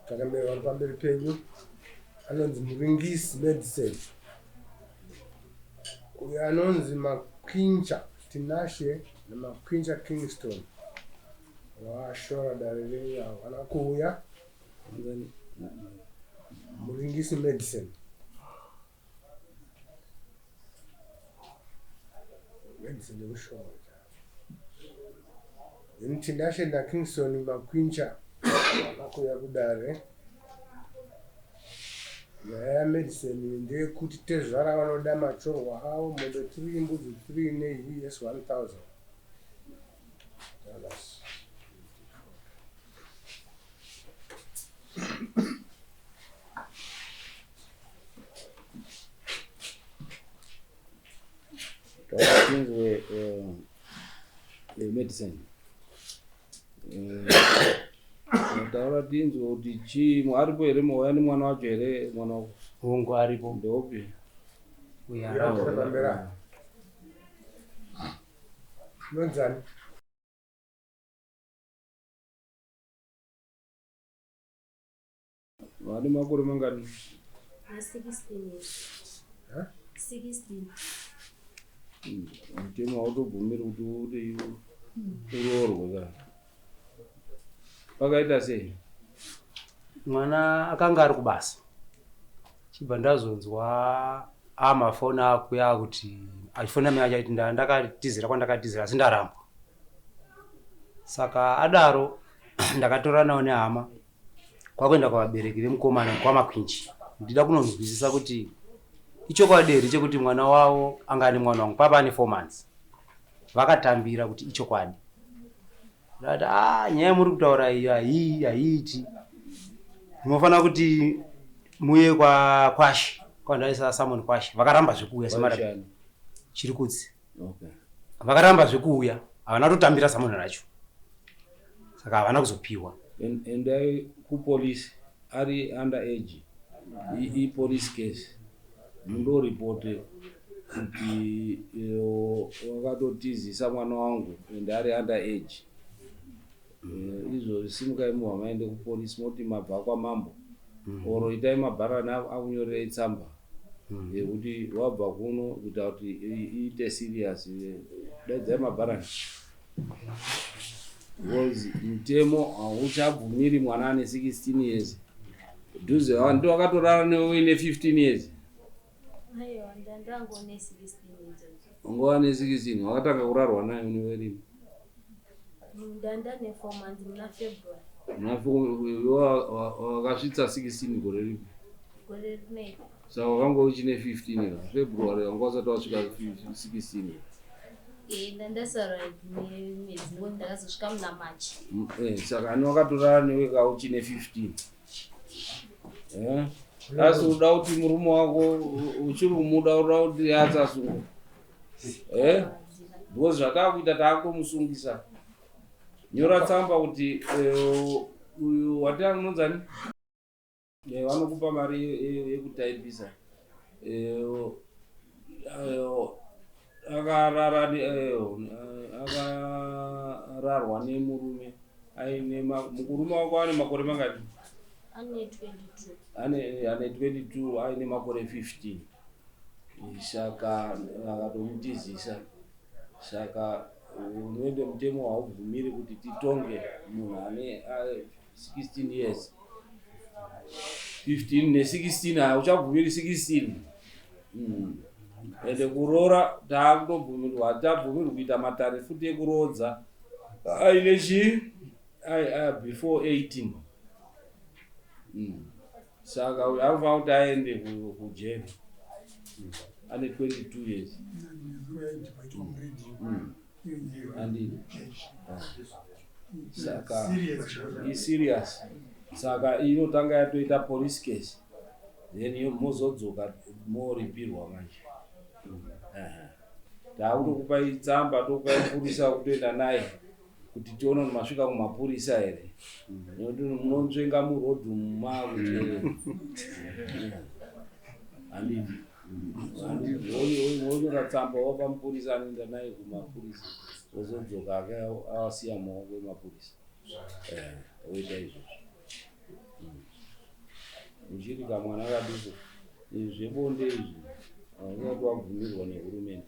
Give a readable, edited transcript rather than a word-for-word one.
Takamira vari pamberi penyu anonzi Muringisi Medicine uyo anonzi Makwincha Tinashe naMakwincha Kingston washora dare renyu havana kuuya. Muringisi Medicine Medicine yekushora Then Tinashe naKingston Makwincha vakakuya kudare. Nyaya yaMedicine ndeyekuti tezvara vanoda machorwa avo mombe 3 mbudzi 3 neUS 1000 dollars. Tinzwe medicine taura tinzwe kuti chii aripo here mauya nemwana wacho here mwana wako Hongu aripo. Ndeupi? Uya. Pambera. Nonzani? Vane makore mangani? 16 years. Huh? 16. Mutemo hautobvumiri kuti uti uroorwe ka. Pakaita sei? Mwana akanga ari kubasa. Chibva ndazonzwa amafoni akuya kuti achifona mai achati ndakatizira kwandakatizira asi ndarambwa. Saka adaro ndakatoranawo nehama kwakuenda kwavabereki vemukomana kwamakwinji ndida kunonzwisisa kuti ichokwadi here chekuti mwana wavo anga ane mwana wangu papa ane 4 months. Vakatambira kuti ichokwadi. Ndati ah, nyaya yamuri kutaura iyo haiiti, munofanira kuti muye kwa Kwashe kwandaisa Samon Kwashe. Vakaramba zvekuuya semara Kwashani. chiri kudzi. Okay. Vakaramba zvekuuya, havana kutotambira samon racho, saka havana kuzopiwa. Endai kupolice ari under age ipolice case mundoripote kuti wakatotizisa mwana wangu and ari under age. Izvozvi simukai muhwa maende kupolice moti mabva kwamambo oro itai mabharani akunyorerei tsamba yekuti wabva kuno kuita kuti iite serious. Daidzai mabharani because mutemo hauchabvumiri mwana ane 16 years dhuze ndo wakatorara newe uine 15 years. Aiwa, ndangone 16 idzodzo. Wanga wane 16 wakatanga kurarwa naye newe rini? Ndanda ne 4 months muna February. Wakasvitsa 16 gore ripi? Gore rinei. Saka wakanga uchine 15 ka February wanga usati wasvika 16. Ndandasara nemwedzi nekuti ndakazosvika muna March. Saka ani wakatorara newe ka uchine 15? Asi uda kuti murume wako uchiri kumuda, uda kuti asasungwa? Because zvatakuita taakutomusungisa. Nyora tsamba kuti uyu wati anonzani? Vanokupa mari yekutaipisa. Akararwa nemurume aine murume wako ane makore mangani? Ane 22. Ane 22 aine makore 15. Saka akatomutizisa. Saka unoende mutemo haubvumiri kuti titonge munhu ane 16 years. 15 ne 16 hauchabvumiri 16. Ende kuroora taakutobvumirwa, hatichabvumirwi kuita matare futi ekuroodza aine chii before 18. Saka uyu anofanira kuti aende kujeri ane 22 years. Andini. Saka iserious. Saka inotanga yatoita police case, then mozodzoka moripirwa manje. Takutokupai tsamba, tokupai mupurisa kutoenda naye kuti tione kuti masvika kumapurisa here, nekuti munonzvenga murodhi makuti handidi. Wonyora tsamba wapa mupurisa anoenda naye kumapurisa, wozodzoka awasiya maoko emapurisa, woita izvozvo. kamwana kadiki. Izvi zvebonde izvi hausati wabvumirwa nehurumende.